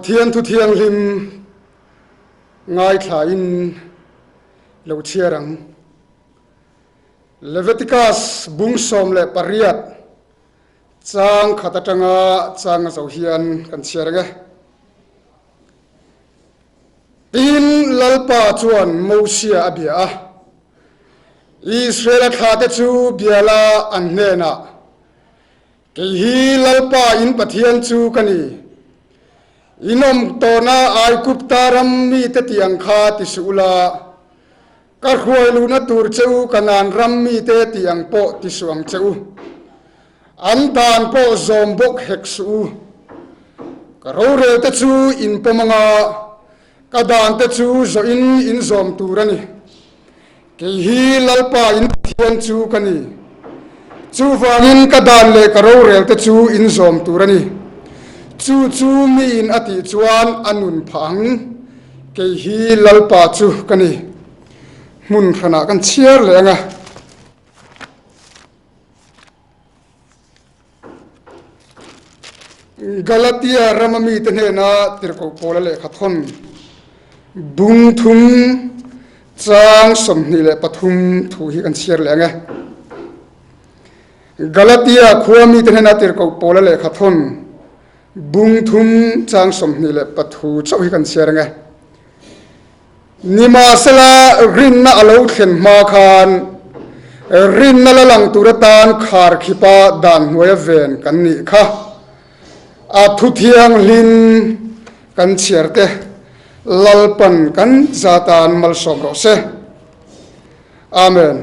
Pathian thu thianghlim ngaithlain lo chhiar ang. Leviticus bung 18 chang khat atanga chang a zo hian kan chhiar ang e. Tin, Lalpa chuan Mosia a bia a, Israela thlate chu bia la an hnenah, Kei hi Lalpa in Pathian chu ka ni. In awm tawhna Aigupta ram mite tih ang kha ti suh ula, ka hruai luhna tur che u Kanaan ram mite tih ang pawh ti suh ang che u. An dan pawh zawm bawk hek suh u. Ka rorel te chu in pawm anga, ka dan te chu zawhin in zawm tur a ni. Kei hi Lalpa in Pathian chu ka ni. Chuvangin ka dan leh ka rorel te chu in zawm tur a ni. Chu chu miin a tih chuan a nun phah ang. Kei hi Lalpa chu ka ni. Hmun hranah kan chhiar leh ang a. Galatia rama mite hnena tirhkoh Paula lehkha thawn bung thum chang 23 thu hi kan chhiar leh ang e. Galatia khua mite hnena tirhkoh Paula lehkha thawn bung thum chang 23 chauh hi kan chhiar ang e. Nimahsela, rinna a lo thlen hma khan rinna la lang tur atan kharkhipa dan hnuaia ven kan nih kha. A thu thianghlim kan chhiar te Lalpan kan zatan malsawm rawh se. Amen.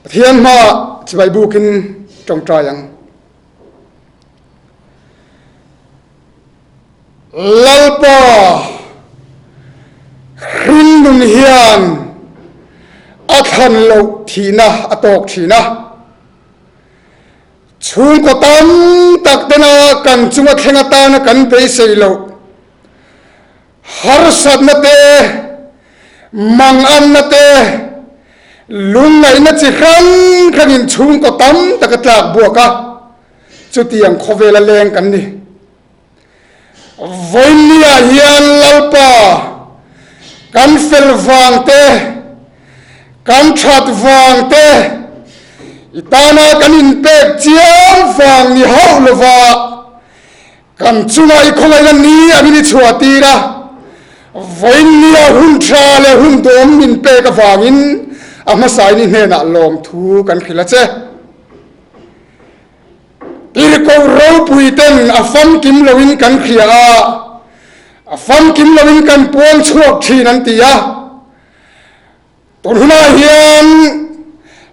Pathian hmaah chibai bukin tawngtai ang. Lalpa hringnun hian a thlan loh thihna a tawk thin a, chhungkaw tam tak tena kan chunga thleng atana kan beisei loh harsatna te, manganna te, lungngaihna chi hrang hrangin chhungkaw tam tak a tlak buak a, chutiang khawvela leng kan ni. Vawinia hian Lalpa kan fel vang te, kan that vang te, i tana kan inpek chiam vang ni hauh lova kan chunga i khawngaihna ni angin i chhuah tir a, vawinia hun tha leh hun dawm min pek avangin a hmasain i hnenah lawmthu kan hrilh a che. Tirhkoh ropui ten a famkim loin kan hria a, a famkim loin kan puang chhuak thin an ti a. Tun hunah hian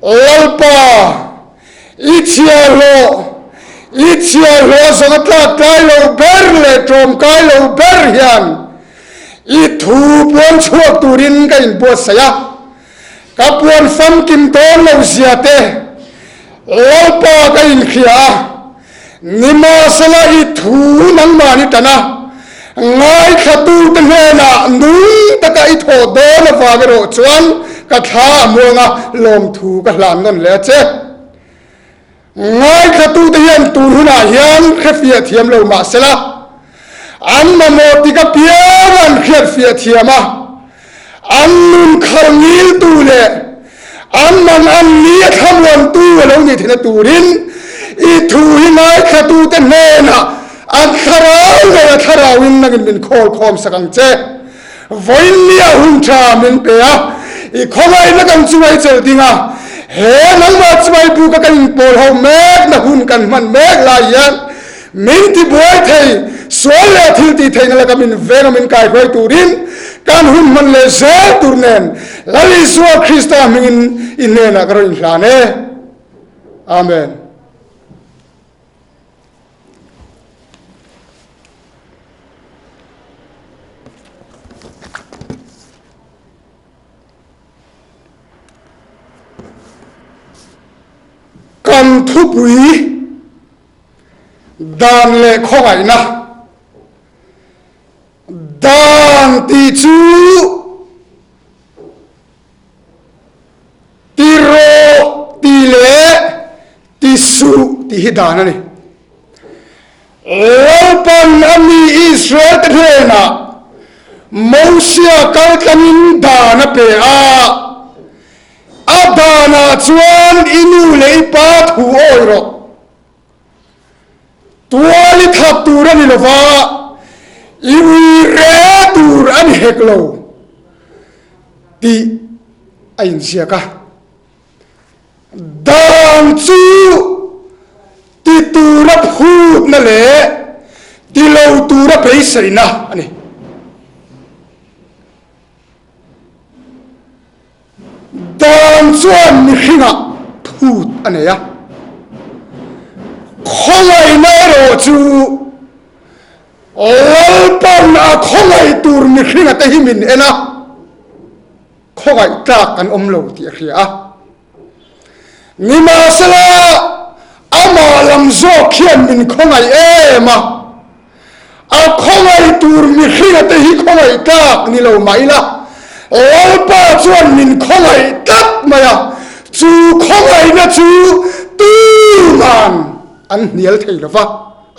Lalpa i chhiarhlawh, i chhiarhlawh a zawng a tlak tlai lo ber leh tlawmkai lo ber hian i thu puang chhuak turin ka inbuatsaih a. Ka puan famkim dawn lo zia te Lalpa ka inhria a, nimahsela i thu nangmah ni tan a, ngaithlatute hnenah nung taka i thawh dawn avang erawh chuan ka thla a muang a, lawmthu ka hlan nawn leh a che. Ngaithlatute hian tun hunah hian hrefiah thiam lo mah sela, an mamawh tik apiang an hriatfiah thiam a, an nun khal ngiltu leh an man an ni a thlamuantu a lo nih theihna turin i thu hi ngaithlatute hnenah an thlarau leh a thlarauin nangin min khawl khawm sak ang che. Vawiinnia hun tha min pe a, i khawngaihna kan chunga i chelh ding a, he nangmah chumai buka kan inpawl ho mekna hun kan hman mek lai hian min tibuai thei, sual leh thil tih theihna laka min veng a min kaihruai turin kan hun hman leh zel tur nen Lal Isua Krista hmingin i hnenah ka rawn inhlan e. Amen. Kan thupui dan leh khawngaihna dan tih chu Ti rawh tih leh ti suh tih hi dan a ni. Lalpan a mi Israel. Israel-te hnenah Mosia kaltlangin dan a pe a. A danah chuan i nu leh i pa thu awi rawh. Tual i that tur a ni lo va, i ui re tur a ni hek lo tih a inziak a. Dan chu ti tura phutna leh ti lo tura beiseina a ni. Dan chuan mihringah phut a nei a, khawngaihna erawh chu Lalpan a khawngaih tur mihringa te hi min en a, khawngaih tlak kan awm lo tih a hria a. Nimahsela, amah lam zawk hian min khawngaih em a, a khawngaih tur mihringa te hi khawngaih tlak ni lo mah ila, Lalpa chuan min khawngaih tlat mai a, chu khawngaihna chu tuman an hnial thei lo va,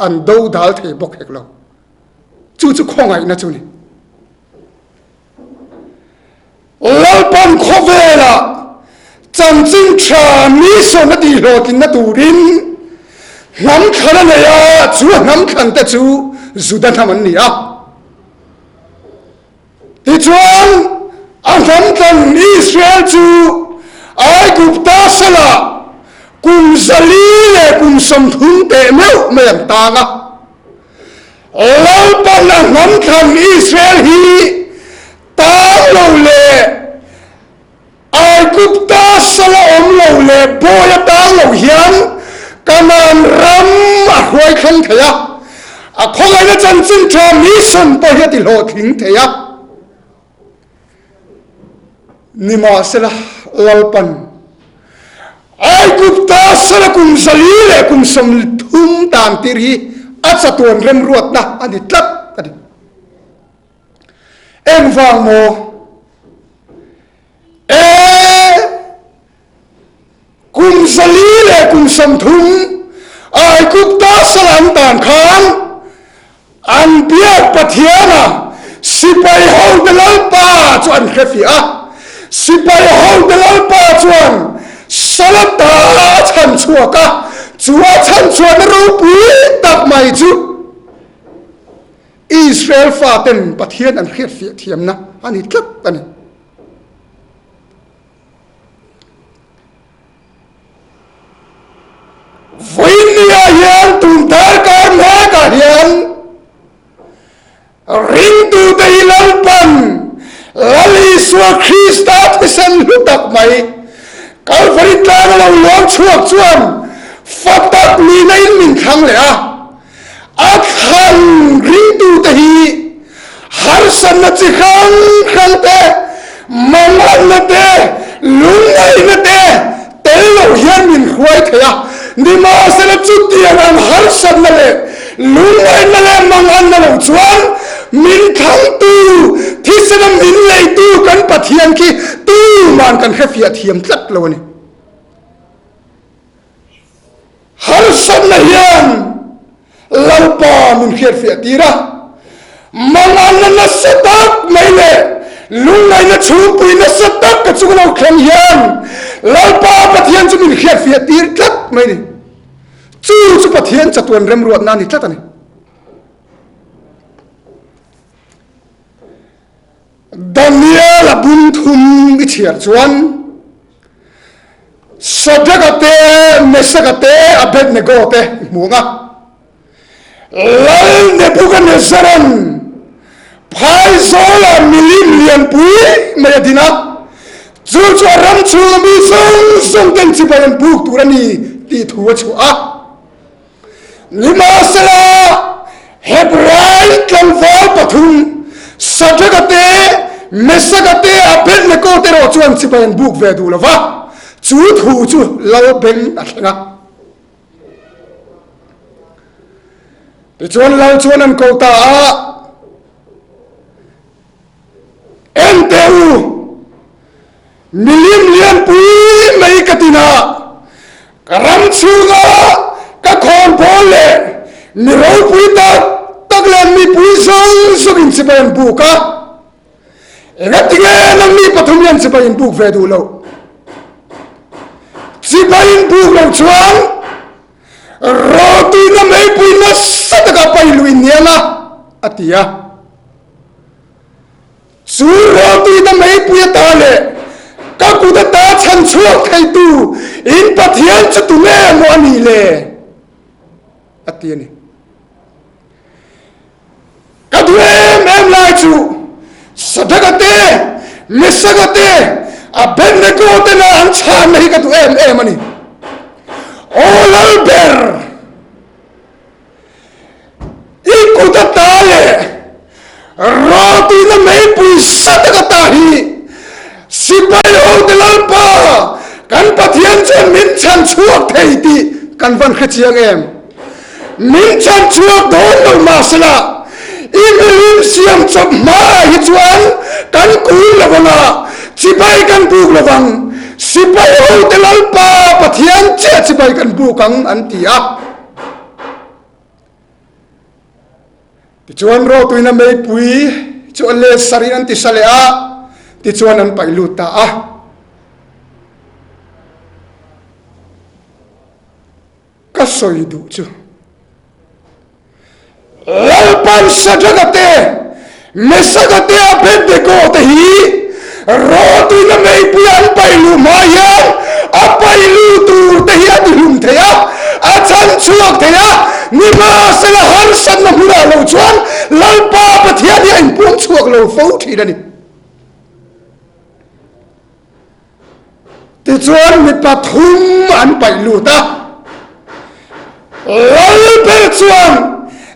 an dodal thei bawk hek lo. Chu chu khawngaihna chu ni. Lalpan khawvelah chanchin tha mission a tihhlawhtlinna turin hnam thlan a nei a, chu a hnam thlan te chu Juda hnam an ni a. Tichuan, a hnam thlan Israel chu Aigupta salah kum 430 teh meuh mai an tang a. Lalpan a hnam thlan Israel hi tang lo leh Aigupta sala awm lo leh bawi a tang lo hian Kanaan ram a hruai thleng thei a, a khawngaihna chanchin tha mission pawh hi a ti hlawhtling thei a. Nimahsela, Lalpan Aigupta sala 430 tan tir hi a chatuan remruatna a ni tlat a ni. Engvang maw? E! 430 Aigupta sal an tan khan an biak Pathiana sipai hote Lalpa chu an hre fiah a. Sipai hote Lalpa chuan sal ata a chhan chhuak a, chu a chhan chhuahna ropui tak mai chu Israel faten Pathian an hriat fiah thiamna a ni tlat a ni. Vawinia hian tun darkar mekah hian ringtute hi Lalpan Lal Isua Krista thisen hlu tak mai Kalvari tlanga lo luang chhuak chuan fa tak nihna in min thlang leh a. A thlan ringtute hi harsatna chi hrang hrang te, manganna te, lungngaihna te tel lo hian min hruai thei a. Nimahsela chutiang ang harsatna leh lungngaihna leh manganna lo chuan min thlangtu, thisena min leitu kan Pathian khi tuman kan hrefiah thiam tlat lo a ni. Harsatna hian Lalpa min hriatfiah tir a, manganna nasa tak mai leh lungngaihna chhungpui nasa tak ka chung lo thleng hian Lalpa Pathian chu min hriatfiah tir tlat mai ni. Chu chu Pathian chatuan remruatna a ni tlat a ni. Daniel a bung thum i chhiar chuan Shadrach-a te, Meshach-a te, Abednego te i hmu ang a. Lal Nebuchadnezzar-a'n phaizawlah milim lianpui mai a din a, chu chu a ram chhunga mi zawng zawng ten chibai an buk tur a ni tih thu a chhuah a. Nimahsela, Hebrai tlangval pathum, Shadrach-a te, Meshach-a te, Abednego te erawh chuan chibai an buk ve duh lo va, chu thu chu lal beng a thleng a. Tichuan lal chuan an ko ta a, En teh u, Milim lianpui mai ka tin a, ka ram chhunga ka khawnbawl leh mi ropui tak tak leh mipui zawng. chibai an buk a, Engatinge nangni pathum hian chibai in buk ve duh loh? Chibai in buk loh chuan rawtuina meipui nasa taka pai luh in niang a, a ti a. Chu rawtuina meipui ata leh ka kut ata chhan chhuak theitu in Pathian chu tunge maw a nih le? A ti a ni. Ka duh em em lai chu Sadraka te, Mesaka te, Abednego tena an chhanna hi ka duh em em a ni. Aw Lalber, i kut ata leh rawtuina meipui sa tak ata hi sipai hote Lalpa kan Pathian chuan min chhan chhuak thei tih kan van hre chiang em? Min chan chhuak dawn lo mahsela i milim siam chawp hmaah hi chuan kan kul lo vang a, chibai kan buk lo vang, sipai hote Lalpa Pathian chiah chibai kan buk ang an ti a. Tichuan rawtuina meipui chu a let sarin an ti sa leh a, tichuan an paih lut ta a. Ka sawi duh chu Lalpan Shadrach-a te, Meshach-a te, Abednego te hi rawtuina meipui an paih luh hma hian a paih luh tur te hi a tihlum thei a, a chhan chhuak thei a, nimahsela harsatna hmunah lo chuan Lalpa Pathian hi a inpuang chhuak lo fo thin a ni. Tichuan mi pathum an paih lut a, Lal ber chuan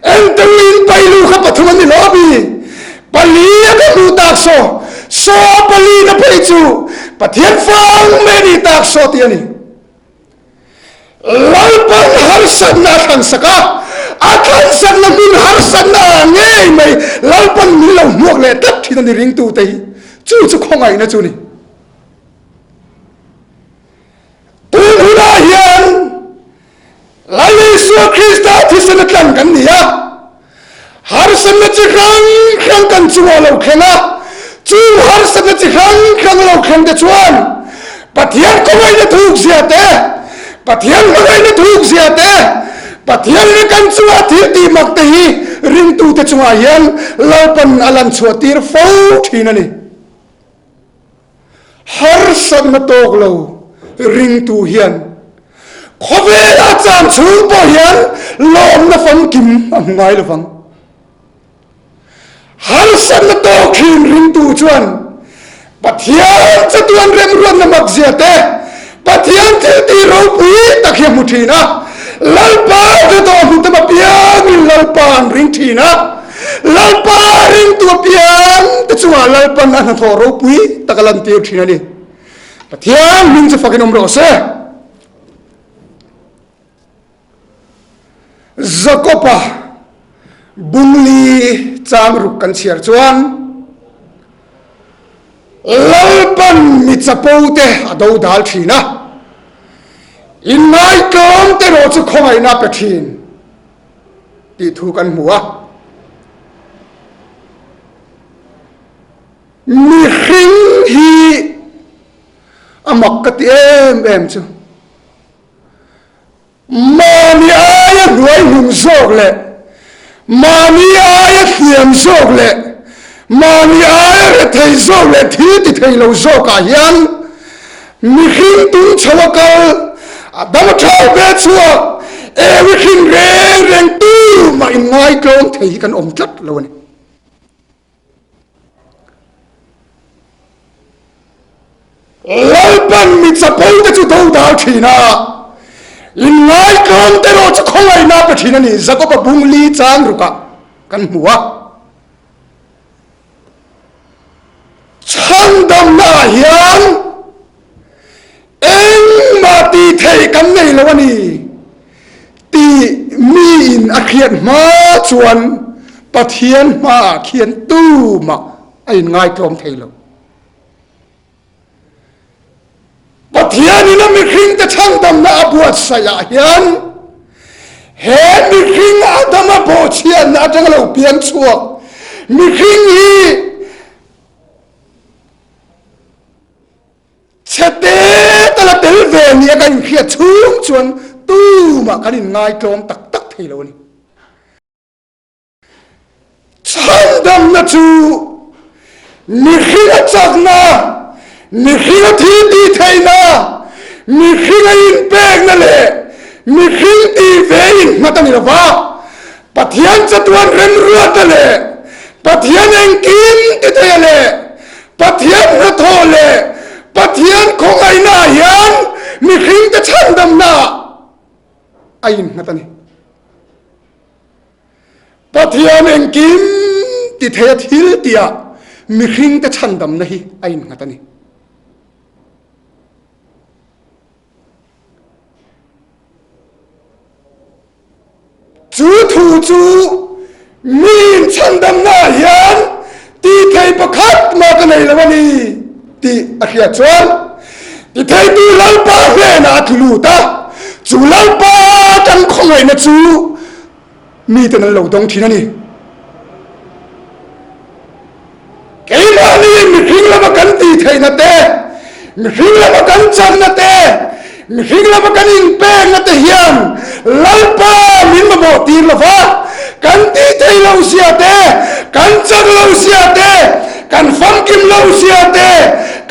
engteu in paih luh kha pathum an ni lo a mi, pali a ka hmuh tak saw, saw a pali na phei chu Pathian fang mai a nih tak saw tih a ni. Lalpan harsatna a thlansak a, a thlansakna hmun harsatna ah ngei mai Lalpan min lo hmuak leh tlat thin a ni ringtute hi. Chu chu khawngaihna chu ni. Tun hunah hian Lal Isua Krista thisen a tlan kan ni a, harsatna chi hrang hrang kan chungah a lo thleng a, chung harsatna chi hrang hrang a lo thleng te chuan Pathian khawngaihna thukzia te, Pathian hmangaihna thukzia te, Pathian in kan chungah thil tih mak te hi ringtute chungah hian Lalpan a lan chhuah tir fo thin a ni. Harsatna tawk lo ringtu hian khawvela cham chhung pawh hian lawmna famkim a hmu ngai lovang. Harsatna tawk thin ringtu chuan Pathian chatuan remruatna makzia te, Pathian thiltih ropui tak hi a hmu thin a, Lalpa hnathawh hmu tam apiangin Lalpa an ring thin a, Lalpa ringtu apiang te chungah Lalpan a hnathawh ropui tak a lantir thin a ni. Pathian hming chu fakin awm rawh se. Jakob-a bungli chang ruk kan chhiar chuan Lalpan mi chapo te a do dal thin a, inngaihtlawm te erawh chu khawngaihna a pe thin tih thu kan hmu a. Mihring hi a mak ka ti em em chu. Mahni aia hnuai hnung zawk leh mahni aia hliam zawk leh mahni aia rethei zawk leh thil ti thei lo zawkah hian mihring tung chho a kal, a dam a thau ve chhuak, ewi hring reng reng tumah inngaitlawm thei hi kan awm tlat lo a ni. Lalpan mi chapo te chu do dal thin a, inngaihtlawm te erawh chu khawngaihna pe thin a ni. Jakoba bung li chang rukah kan hmu a. Chhandamna ah hian Engmah tih theih kan nei lo a ni tih miin a hriat hma chuan Pathian hmaah khian tumah a inngaitlawm thei lo. Pathianin a mihringte chhandamna a buatsaih ah hian he mihring Adama bawhchhiatna atanga lo piang chhuak. Mihring hi chhete tala tel ve nia kan inhriat chhung chuan tumah kan inngaitlawm tak tak thei lo a ni. Chhandamna chu mihringa chakna, mihringa thil tih theihna, mihringa inpekna leh mihring tih ve innghat a ni lo va, Pathian chatuan remruatna leh Pathian engkim ti theia leh Pathian hnathawh leh Pathian khawngaihnaah hian mihringte chhandamna a innghat a ni. Pathian engkim ti theia thil tihah mihringte chhandamna hi a innghat a ni. Chu thu chu miin chhandamnaah hian tih thei pakhat mah ka nei lo a ni tih a hriat chuan ti theitu Lalpa hnenah a tlu lut a, chu Lalpa kan khawngaihna chu miten an lo dawng thin a ni. Keimahni mihring lama kan tih theihna te, mihring lama kan chakna te, mihring lama kan inpekna te hian Lalpa min mamawh tir lo va, kan tih theih lo zia te, kan chak lo zia te, kan famkim lo zia te,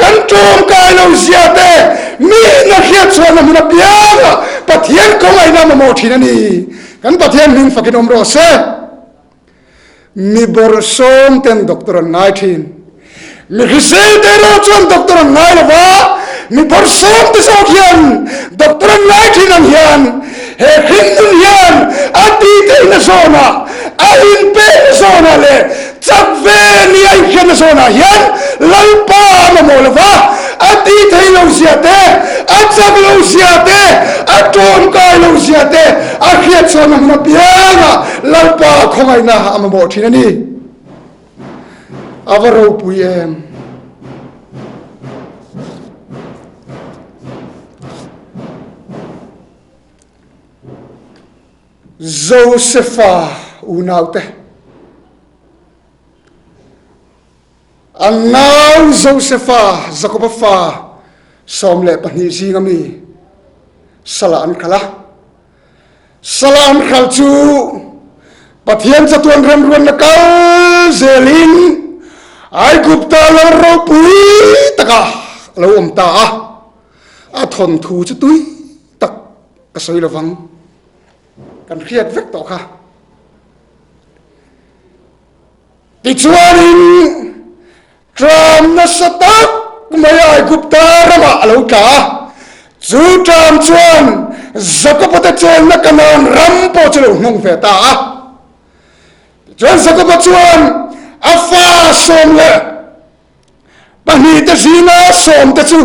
kan tlawmkai lo zia te miin a hriat chhuahna hmun apiangah Pathian khawngaihna a mamawh thin a ni. Kan Pathian hming fakin awm rawh se. Mi bawrhsawm ten doctor an ngai thin. Mi hrisel te erawh chuan doctor an ngai lo va, mi bawrhsawm te zawk hian doctor an ngai thin ang hian he hringnun hian a tih theihna zawnah, a inpekna zawnah leh chak ve ni a inhriatna zawnah hian Lalpa a mamawh lo va, a tih theih lo zia te, a chak lo zia te, a tawmkai lo zia te a hriat chhuahna hmun apiangah Lalpa khawngaihna a mamawh thin a ni. A va ropui em! Josefa unaute. A nau Josefa, Jakoba fa 12 zinga mi Salah an kal a. Salah an kal chu Pathian chatuan remruanna kal zelin Aigupta lal ropui takah a lo awm ta a. A thawnthu chu tui tak ka sawi lovang. Kan hriat vek tawh kha. Tichuanin ṭam nasa tak mai Aigupta ramah a lo tla a, chu ṭam chuan Jakoba te chenna Kanaan ram pawh chu lo hnawng ve ta a. Tichuan Jakoba chuan a fa 12 te zinga sawm te chu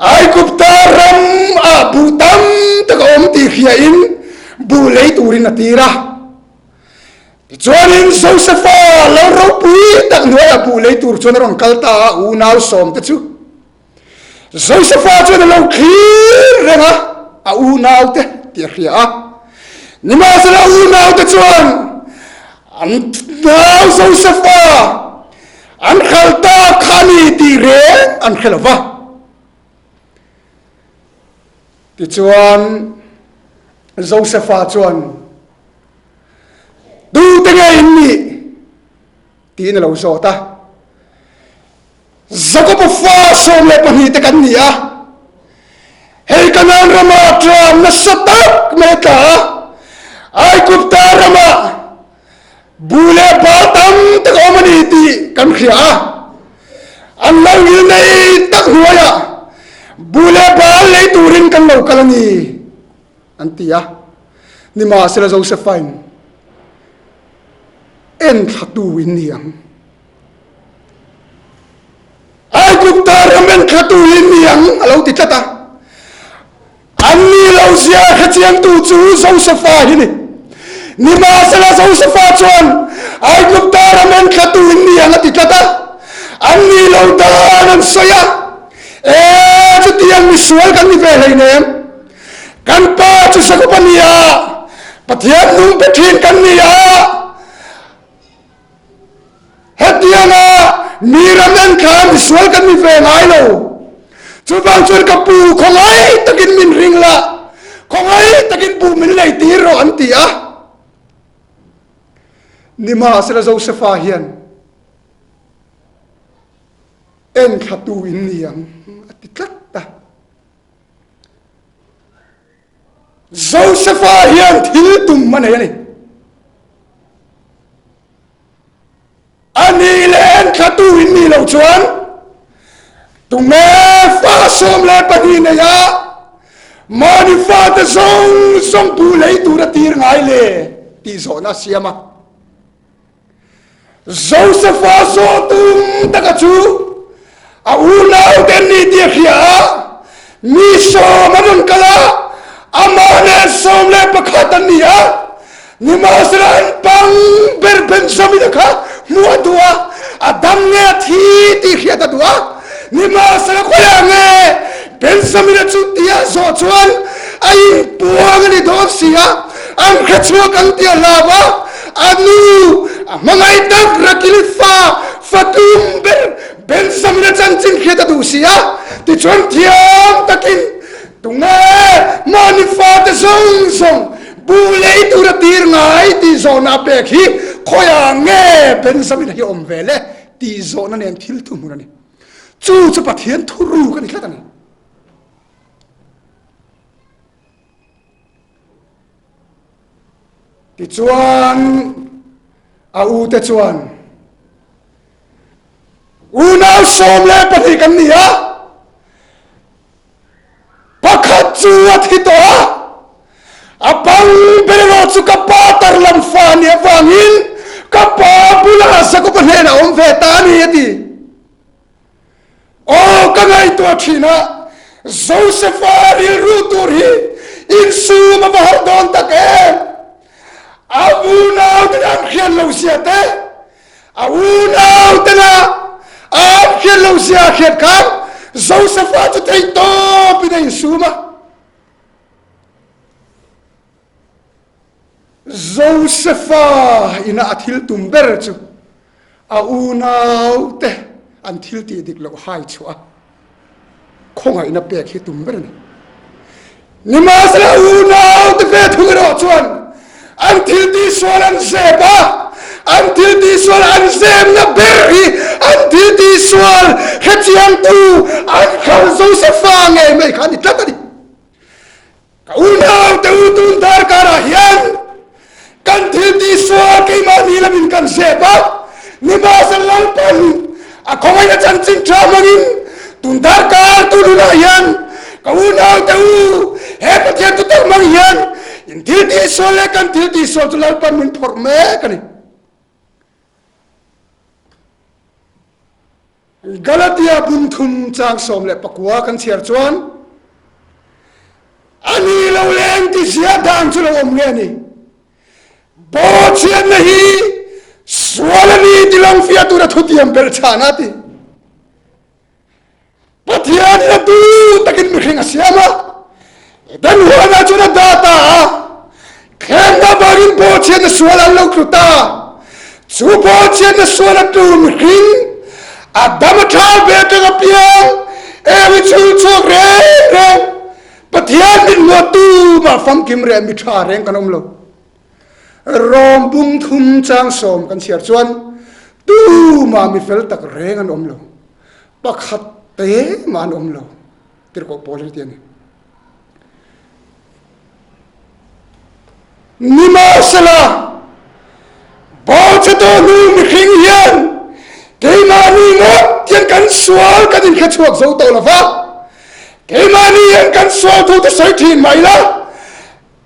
Aigupta ramah buh tam tak a awm tih hriain buh lei turin a tir a. Tichuanin Josefa lo ropui tak hnuaiah buh lei tur chuan a rawn kal ta a, unau sawm te chu. Josefa chuan a lo thlir reng a, a unau te tih a hria a. Nimahsela a unau te chuan an nau Josefa an hralh tak kha a ni tih reng an hre lo va. Tichuan Josefa chuan Tute nge in nih? tiin a lo zawt a. Jakoba fa 12 te kan ni a, hei Kanaan rama ṭam nasa tak mai a tla a, Aigupta ramah buh leh bal tam tak a awm a ni tih kan hria a. An lo ngil nei tak hnuaiah buh leh bal lei turin kan lo kal a ni. An ti a. Nimahsela Josephain, En thlatu in ni ang. Aigupta ram en thlatu in ni ang, a lo ti tlat a. An ni lo zia hrechiangtu chu Josepha hi ni. Nimahsela Josepha chuan, Aigupta ram en thlatu in ni ang, a ti tlat a. An ni lo dan an sawi a. E, chutiang misual kan ni ve hleinem. Kan Pa chu Jakob a ni a, Pathian nung pe thin kan ni a. Mi ram en kha misual kan ni ve ngai lo. Chuvang chuan ka pu khawngaih takin min ring la, khawngaih takin buh min lei tir rawh an ti a. Nimahsela Josefa hian enthlatu in ni ang a ti tlat a. Josefa hian thil tum a nei a ni. A nih leh enthlatu in nih loh chuan tunge fa 12 neia mahni fate zawng zawng bu lei tura tir ngai le tih zawhna a siam a. Josefa zawh tum taka chu a unaute an ni tih a hria a, mi sawm an rawn kal a, amah nen 11 an ni a, nimahsela an pang ber Benjamin-a kha hmuh a duh a, a dam nge a thi tih hriat a duh a, nimahsela khawiah nge Benjamin-a chu tia zawh chuan a inpuang a ni dawn si a, an hrechhuak ang tih a hlau a, a nu a hmangaih tak Rakili fa fatum ber Benjamin-a chanchin hriat a duh si a, tichuan thiam takin tunge mahni fate zawng zawng buh lei tura tir ngai tih zawhna a pek hi khawiah nge Benjamin-a hi awm ve le tih zawhna nen thil thuhmun a ni. Chu chu Pathian thuruk a ni tlat a ni. Tichuan a u te chuan unau 12 kan ni a, pakhat chu a thi tawh a, a bang ber erawh chu ka pa tar lam fa a nih avangin ka pa bulah Jakob-a hnenah a awm ve ta a ni a ti. Aw ka ngaihtuah thin a, Josefa rilru tur hi insum a va har dawn tak em! A unau tena an hriat lo zia te, a unau tena an hriat lo zia a hriat khan Josefa chu theihtawpin a insum a. Josefa ina a thil tum ber chu a unaute an thil tih dik loh hai chhuah a, khawngaihna pek hi tum ber a ni. Nimahsela unaute ve thung erawh chuan an thil tih sual an zep a, an thil tih sual an zemna ber hi an thil tih sual hrechiangtu an khalh Josefa ngei mai kha a ni tlat a ni. Ka unaute u tun darkarah hian kan thil tihsual keimahni lamin kan zep a, nimahsela Lalpan a khawngaihna chanchin tha hmangin tun darkar tun hunah hian ka unaute u he Pathian chu tak hmang hian in thil tihsual leh kan thil tihsual chu Lalpan min phawrh mek a ni. Galatia bung thum chang 19 kan chhiar chuan, A ni lo le engtizia dan chu lo awm nge ni? Bawhchhiatna hi sual a ni ti lang fiah tura thutiam belhchhan a ti. Pathian in a duh takin mihring a siam a, Eden huanah chuan a dah ta a, Thlenna vangin bawhchhiatna sual an lo tlu ta. Chu bawhchhiatna sual a tlu mihring a dam a tha ve atang a piang eng i chhul chhuak reng reng. Pathian min hmuah tumah famkim reh mi tha reng kan awm lo. Rom bung thum chang sawm kan chhiar chuan tumah mi fel tak reng an awm lo. Pakhat te mah an awm lo. Tirhkoh Paul hi ti a ni. Nimahsela, Bawlchhetu hnu mihring hian keimahni ngawt hian kan sual kan inhre chhuak zo tawh lo va, keimahni hian kan sual thu te sawi thin mai la,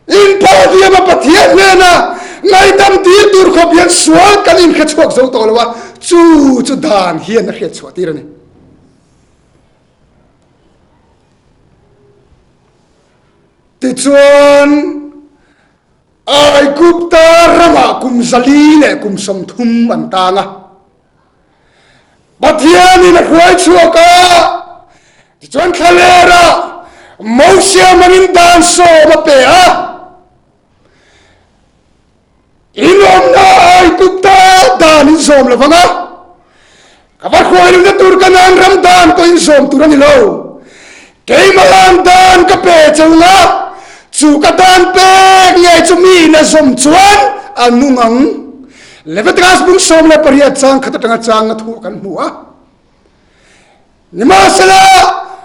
inphahdiama Pathian hnena ngaihdam dil tur khawp hian sual kan inhre chhuak zo tawh lo a, chu chu dan hian a hriat chhuah tir a ni. Tichuan, Aigupta ramah kum zali leh kum 30 an tang a. Pathianin a hruai chhuak a, tichuan thlalerah Mosia hmangin dan sawm a pe a. In awmna Aigupta dan in zawm lo vang a. Ka va hruai lohna tur Kanaan ram dan pawh in zawm tur a ni lo. Keimah dan ka pe cheu a, chu ka dan pek ngei chu miin a zawm chuan a nung ang. Leviticus bung 18 chang khat atanga chang a thu kan hmu a. Nimahsela,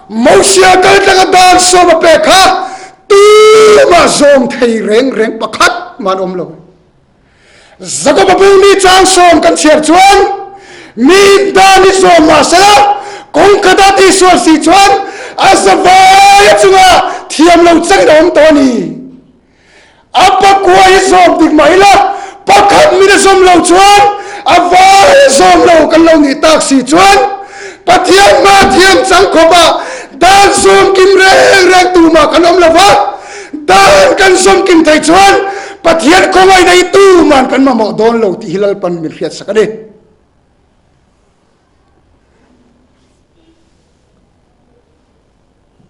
Mosia kaltlanga dan sawm a pek kha tumah zawm thei reng reng pakhat mah an awm lo. Jakob a bungmi chang sawm kan chhiar chuan mi dan hi zawm mah sela kawng khata tihsual si chuan a zavai a chunga thiam lo changin a awm tawh a ni. A pakua hi zawm dik mah ila pakhat min a zawm lo chuan a vai a zawm lo kan lo nih tak si chuan Pathian hma thiam chang khawpah dan zawm kim reng reng tumah kan awm lo va. Dan kan zawmkim thei chuan Pathian khawngaihna hi tuman kan mamawh dawn lo tih hi Lalpan min hriatsak a ni.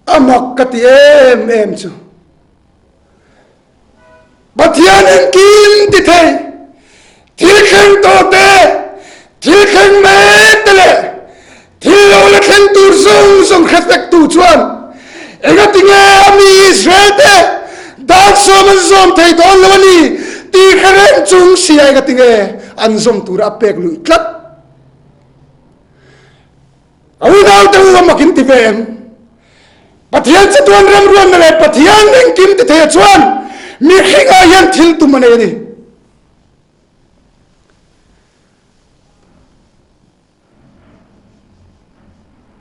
A mak ka ti em em chu Pathian engkim ti thei, thil thleng tawh te, thil thleng mek te leh thil lo la thleng tur zawng zawng hre vek tu chuan engatinge a mi Israel te dan sawm an zawm thei dawn lo a ni tih hre reng chung sia engatinge an zawm tura a pek luih tlat. A unaute u a mak in ti ve em? Pathian chatuan remruanna leh Pathian engkim ti theia chuan mihringah hian thil tum a nei a ni.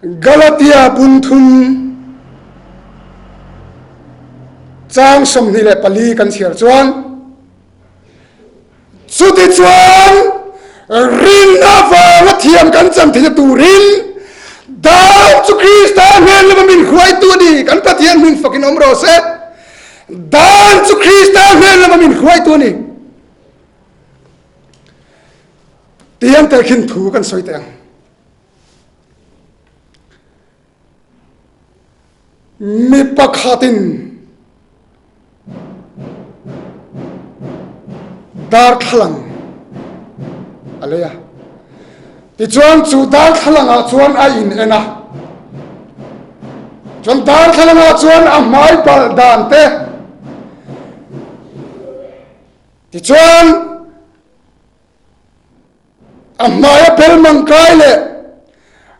Galatia bunthum chang 24 kan chhiar chuan Chutichuan, rinna avanga thiam kan chan theihna turin Dan chu Krista hnen lama min hruaitu a ni. Kan Pathian hming fakin awm rawh se. Dan chu Krista hnen lama min hruaitu a ni. Tiang tel khin thu kan sawi teh ang. Mi pakhatin darthlalang a lei a, tichuan chu darthlalang ah chuan a in en a, chuan darthlalang ah chuan a hmai balh dan te, tichuan A hmaia belmang kai leh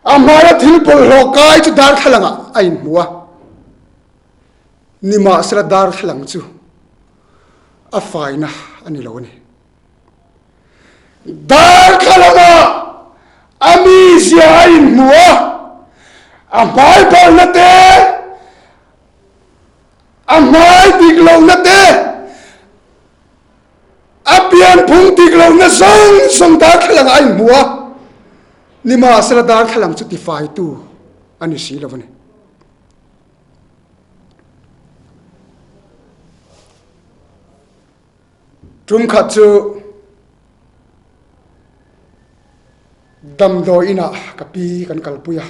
a hmaia thil bawlhhlawh kai chu darthlalang ah a inhmu a, nimahsela darthlalang chu a faina a ni lo a ni. Darthlalang ah a mizia a inhmu a, a hmai balhna te, a hmai dik lohna te, A pianphung dik lohna zawng zawng darthlalang ah a inhmu a, nimahsela darthlalang chu tifaitu a ni si lo a ni. Tumkhat chu damdawi inah ka pi kan kalpui a,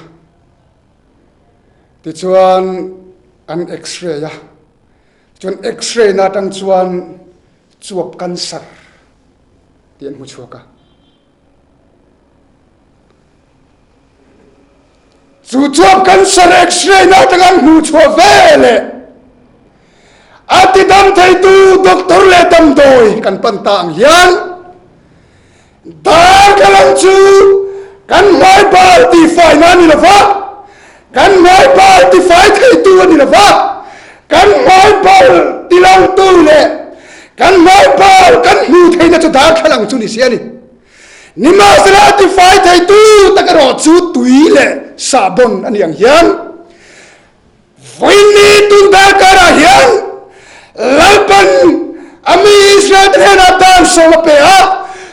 tichuan an x-ray a, Chuan X-ray na atang chuan chuap cancer tih an hmu chhuak a. Chu chuap cancer X-ray na atang an hmuh chhuah ve leh a tidam theitu doctor leh damdawi kan pan ta ang hian Darthlalang chu kan hmai bal tihfaina a ni lo va, kan hmai bal tifai theitu a ni lo va, kan hmai bal tilangtu leh kan hmai bal kan hmuh theihna chu darthlalang chu ni si a ni. Nimahsela a tifai theitu tak erawh chu tui leh sahbawn a ni ang hian Vawiinni tun darkarah hian Lalpan a mi Israel-te hnenah dan sawm a pe a,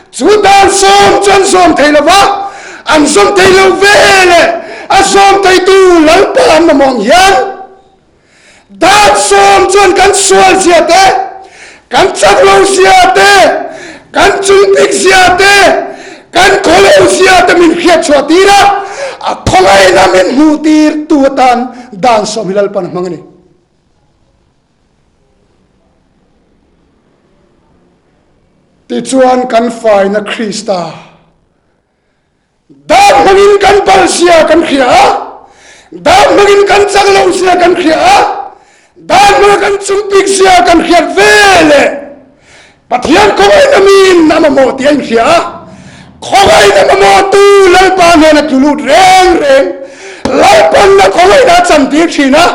chu dan sawm chu an zawm thei lo va, an zawm thei lo ve leh a zawm theitu Lalpa an mamawh ang hian dan sawm chuan kan sual zia te, Kan chak lo zia te, kan chungpik zia te, kan khaw lo zia te min hriat chhuah tir a, a khawngaihna min hmuh tir tu atan dan sawm hi Lalpan a hmang a ni. Tichuan kan faina Krista. Dan hmangin kan bal zia kan hria a, dan hmangin kan chak lo zia kan hria a, dan hmanga kan chungpik zia kan hriat ve leh Pathian khawngaihna miin a mamawh tih a inhria a, khawngaihna mamawhtu Lalpa hnena tlu lut reng reng Lalpanna khawngaihna a chantir thin a,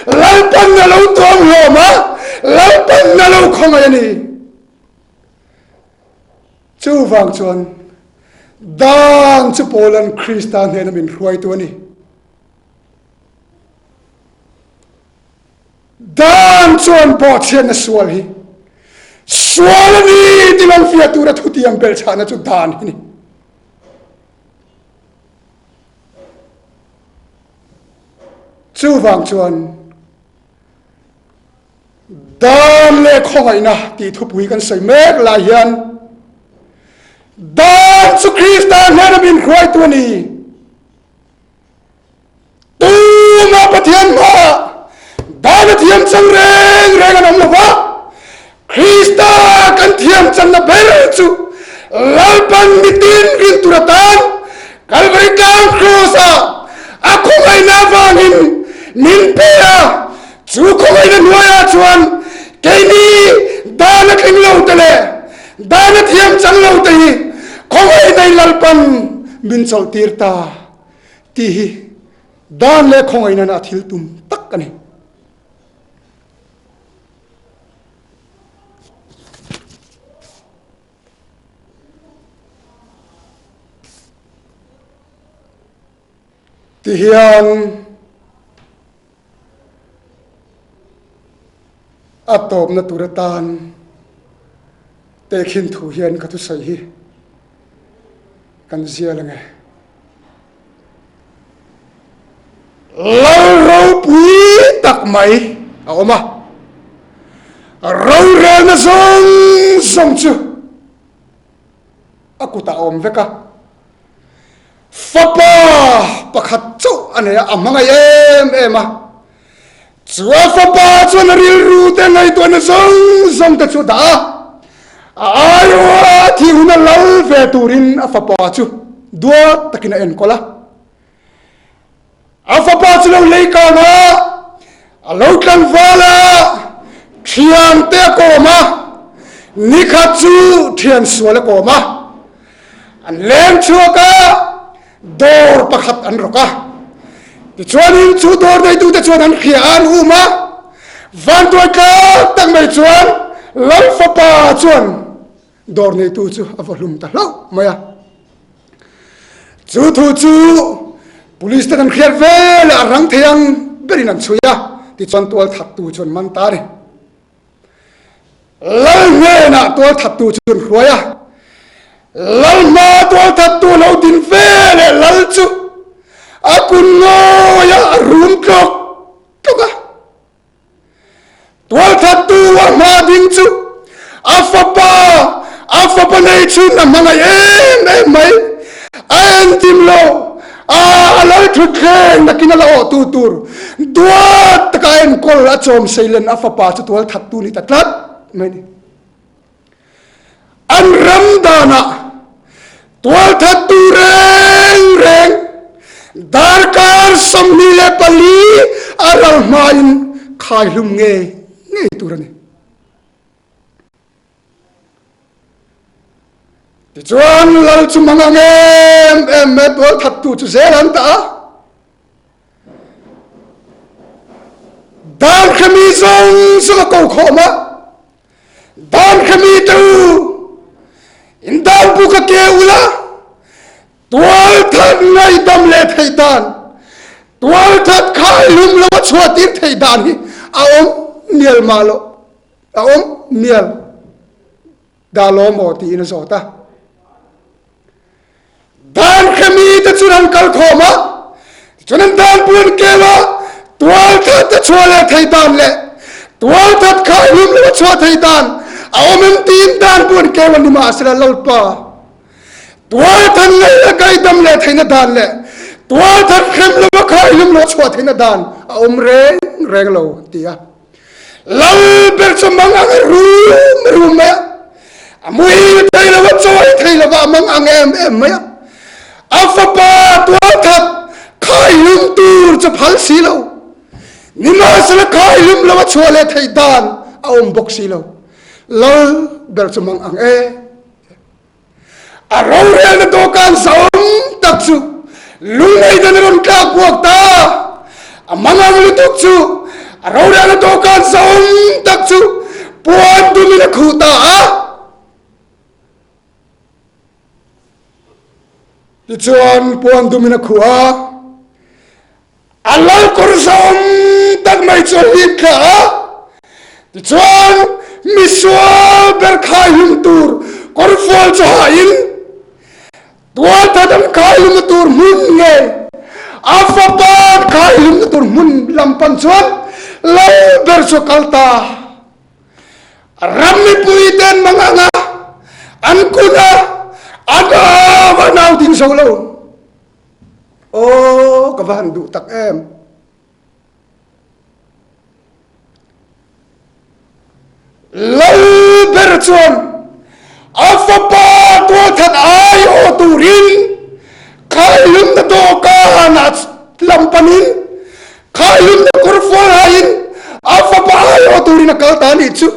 Lalpanna lo tuam hlawm a, Lalpanna lo khawngaih a ni. Chuvang chuan Dan chu Paulan Krista hnena min hruaitu a ni. Dan chuan bawhchhiatna sual hi sual a ni ti lo fiah tura thutiam belhchhahna chu dan hi ni. Chuvang chuan Dan leh khawngaihna tih thupui kan sawi mek lai hian Dan chu Krista hnena min hruaitu a ni. Tuma Pathian hmaah Dan a thiam chang reng reng an awm lo va, Krista kan thiam channa ber chu Lalpan mitin rin tur atan Kalvari tlang Kraws-ah a khawngaihna avangin min pe a, chu khawngaihna hnuaiah chuan keini dan a tling lo te leh dan a thiam chang lo te hi khawngaihna-in Lalpan min chawlhtir ta tih hi dan leh khawngaihna a thil tum tak a ni. Tihian a tawpna tur atan tehkhin thu hian ka thusawi hi kan zial ange. Lal ropui tak mai a awm a, rorelna zawng zawng chu a kutah a awm vek a. Fapa pakhat chauh a nei a, a hmangaih em em a. Chu a fapa chuan a rilru te ngaihtuahna zawng zawng te chu a dah a, a aiawha thih hun a lal ve turin a fapa chu duat takin a enkawl a. A fapa chu lo lei kang a, a lo tlangval a, thian te a kawm a, nikhat chu thian sual a kawm a, an leng chhuak a, dawr pakhat an rawk a. Tichuanin chu dawr neitute chuan an hria a, an um a, vanduai tlak tak mai chuan Lal fapa chuan dawr neitu chu a va hlum ta hlauh mai a. Chu thu chu police ten an hriat vel a, a rang thei ang berin an chhui a, tichuan tualthattu chu an man ta a ni. Lal hnenah tualthattu chu an hruai a, Lal hma tualthattu lo din ve leh Lal chu a kun ngawi a, a rum tlawk tlawk a. Tualthattu a hma ding chu a fapa, a fapa nei chhun a hmangaih em em mai. A entim lo, a a lal thutthleng nakin a la awhtu tur duat taka a enkawl a chawm seilen a fapa chu tualthattu ni ta tlat mai a ni. An ram danah tualthattu reng reng darkar 24 a ral hmain khaihlum ngei ngei tur a ni. Tichuan lal chu mang ang em em mai tualthattu chu zel an tah a. Dan kha mi zawng zawng a ko khawm a. Dan kha mi te u, in dan bu ka ke ula, tualthat ngaihdam leh theih dan, tualthat khaihlum lo a chhuahtir theih dan hi a awm mial mah lo, a awm mial. Dah law maw tiin a zawt a. Dan kha mite chuan an kal khawm a, tichuan an dan pu an kel a, tualthat a chhuah leh thei dan leh tualthat kha hlum lo a chhuah thei dan a awm em tiin dan pu an kel a, nimahsela Lalpa tualthat ngei leh gaidam leh theihna dan leh tualthat hrem lo a kha hlum lo a chhuah theihna dan a awm reng reng lo an ti a. Lal ber chu mang ang a rum rum mai a, a muhil thei lo a, chawi thei lo va, a mang ang em em mai a. A fapa tualthat khaihlum tur chu phal si lo. Nimahsela khaihlum lo a chhuah leh theih dan a awm bawk si lo. Lal ber chu mang ang e. A rorelna dawhkan zahawm tak chu lungngaihdan a rawn tlak buak ta. A mangang lutuk chu a rorelna dawhkan zahawm tak chu puan dumin a khuh ta a. Tichuan puan dumin a khuh a. A lal kawr zahawm tak mai chu a hlip thla a, tichuan misual ber khaihlum tur kawrfual chu hahin tualthat an khaihlumna tur hmun nge a fapa an khaihlumna tur hmun lam pan chuan lal ber chu a kal ta. Ram mipui ten mangang a, an kun a, an au a nau ding zo lo. Aw ka va han duh tak em. Lal ber chuan a fapa tualthat ai aw turin khailumna dawhkanah lam panin khailumna kawrfual haiin a fapa ai aw turin a kal ta a nih chu.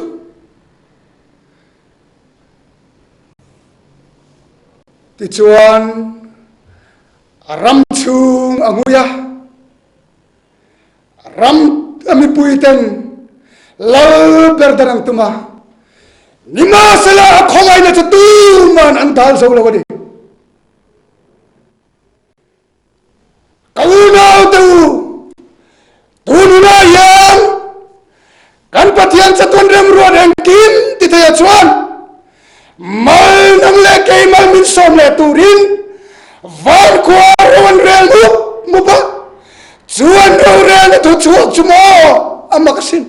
Tichuan, a ram chhung a ngui a, ram a mipuiten lal ber dan ang tum a, nimahsela a khawngaihna chu tuman an dal zo lo a ni. Ka unaute u, tun hunah hian kan Pathian chatuan remruat engkim ti theiah chuan mal nang leh keimal min sawm leh turin vankhua ro an rel mup mup a, chu an rorelna thu chhuak chu maw a mak asin.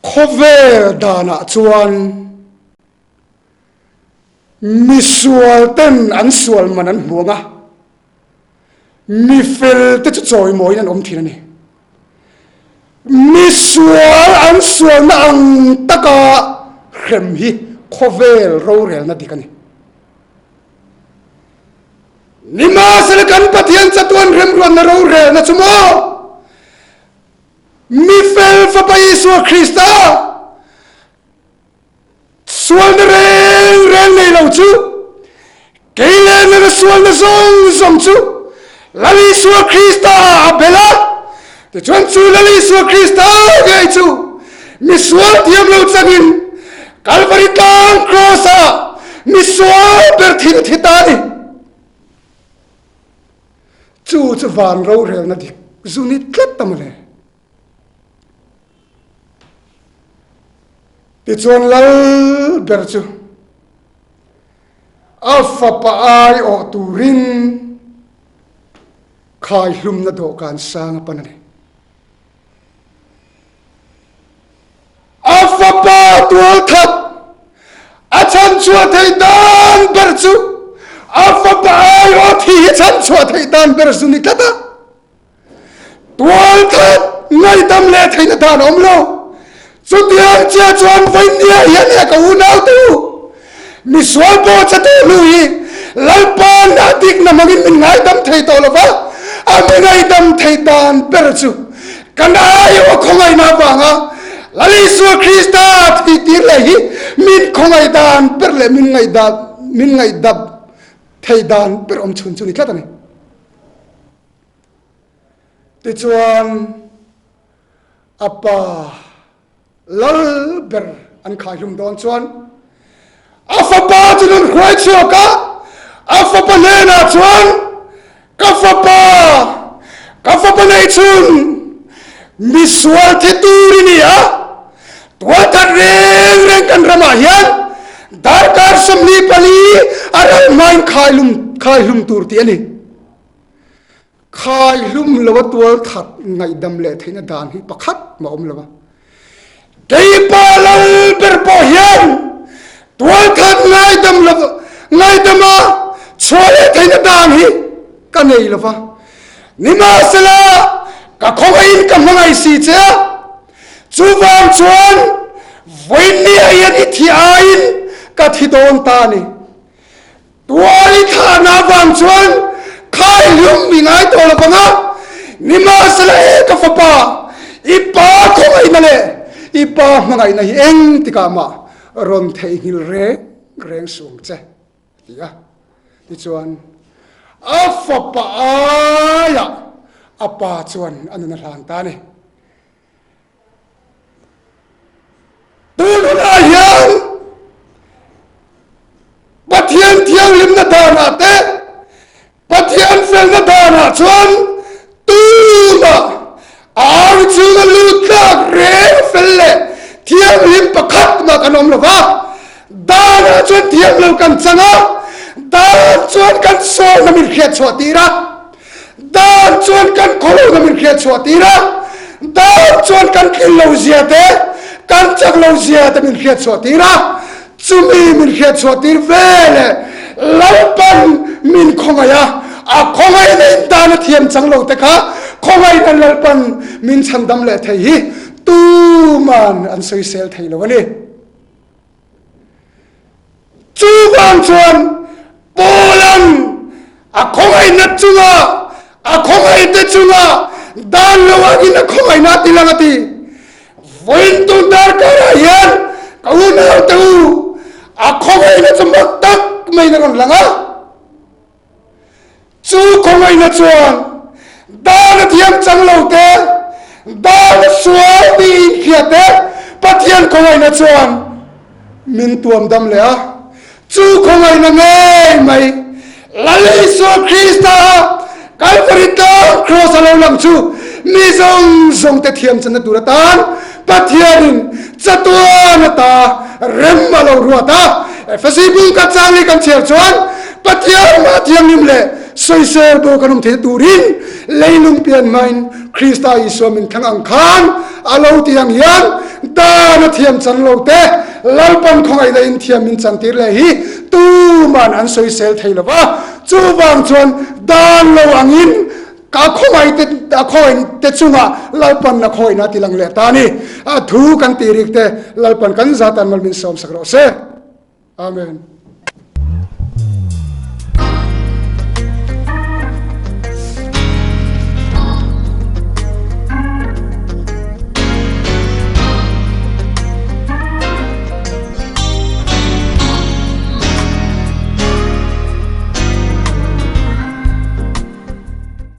Khawvel danah chuan Misual ten an sual man an hmuang a, mifel te chu chawimawiin an awm thin a ni. Misual an sualna ang taka hrem hi khawvel rorelna dik a ni. Nimahsela kan Pathian chatuan remruatna rorelna chu maw mifel Fapa Isua Krista Sualna reng reng nei lo chu kei leh nana sualna zawng zawng chu Lal Isua Krista ah a bel a, tichuan chu Lal Isua Krista ngei chu misual thiam lo changin Kalvari tlang kraws ah misual ber thin a thi ta a ni. Chu chu van rorelna dik zu ni tlat ta mawle. Tichuan lal ber chu a fapa aiawh turin khaihlumna dawhkan sang a pan a ni. A fapa tualthat a chhanchhuah theih dan ber chu a fapa aiawh thi hi chhanchhuah theih dan ber zu ni tlat a. Tualthat ngaihdam leh theihna dan a awm lo. Chutiang chiah chuan vawinia hian he ka unaute u, misual pawh che tawh hnu hi Lalpa'n a dikna hmangin min ngaidam thei tawh lo va, a mi ngaihdam theih dan ber chu kan aiawh khawngaihna avanga Lal Isua Krista thih tir leh hi min khawngaih dan ber leh min ngaihdam theih dan ber awm chhun chu ni tlat a ni. Tichuan, a pa lal ber an khaihlum dawn chuan a fapa chu nun hruai chhuak a, a fapa hnenah chuan, Ka fapa, ka fapa neih chhun, misual thi tur i ni a, tualthat reng reng kan ramah hian darkar 24 a ral hmain khaihlum tur tih a ni. Khai hlum lo a tual that ngaihdam leh theihna dan hi pakhat mah awm lo a. Keipa lal ber pawh hian tual that ngaidam lo ngaidam a chhuah leh theihna dan hi ka nei lo va. Nimahsela ka khawngaihin ka hmangaih si che a, chuvang chuan vawiin ni ah hian i thi aiin. ka thi dawn ta a ni. Tuai thlahna avang chuan khai hlum mi ngai tawh lo vang a, nimahsela e ka fapa, i pa khawngaihna leh i pa hmangaihna hi eng tikah mah rawn theihnghilh reng reng suh ang che, a ti a. Tichuan, a fapa aiah a pa chuan a nun a hlan ta a ni. Tun hunah hian Pathian thianghlimna danah te, Pathian felna danah chuan tumah a ar chhunga lut tlak reng fel leh thianghlim pakhat mah kan awm lo va. Danah chuan thiam lo kan chang a, dan chuan kan sawrna min hriat chhuah tir a. Dan chuan kan khawlohna min hriat chhuah tir a, dan chuan kan tlin lo zia te, kan chak lo zia te min hriat chhuah tir a, chumi min hriat chhuah tir ve leh Lalpan min khawngaih a, a khawngaihna in dan a thiam chang lo te kha khawngaihna Lalpan min chhandam leh thei hi tuman an sawisel thei lo a ni. Chuvang chuan Paula'n a khawngaihna chunga a khawngaihte chunga dan lo angin a khawngaihna a ti lang a ti. Vawiin tun darkarah hian ka unaute u a khawngaihna chu mak tak maiin a rawn lang a. Chu khawngaihna chuan dan a thiam chang lo te, dan a sual tih inhria te Pathian khawngaihna chuan min tuam dam leh a. Chu khawngaihna ngei mai Lal Isua Krista Kalvari tlang Kraws a lo lang chu mi zawng zawng te thiam channa tur atan Pathianin chatuan ata rem a lo ruat a. Efesi bung khat chang hi kan chhiar chuan Pathian mah thianghlim leh sawisel bo kan awm theihna turin leilung pian hmain Krista Isua min thlang ang khan a lo ti ang hian dan a thiam chan lo te Lalpan khawngaihna in thiam min chantir leh hi tuman an sawisel thei lo va. Chuvang chuan dan lo angin Ka khawngaih te, a khawngaih te chungah Lalpan a khawngaihna a ti lang leh ta a ni. A thu kan tih rik te Lalpan kan zatan mal min sawmsak rawh se. Amen.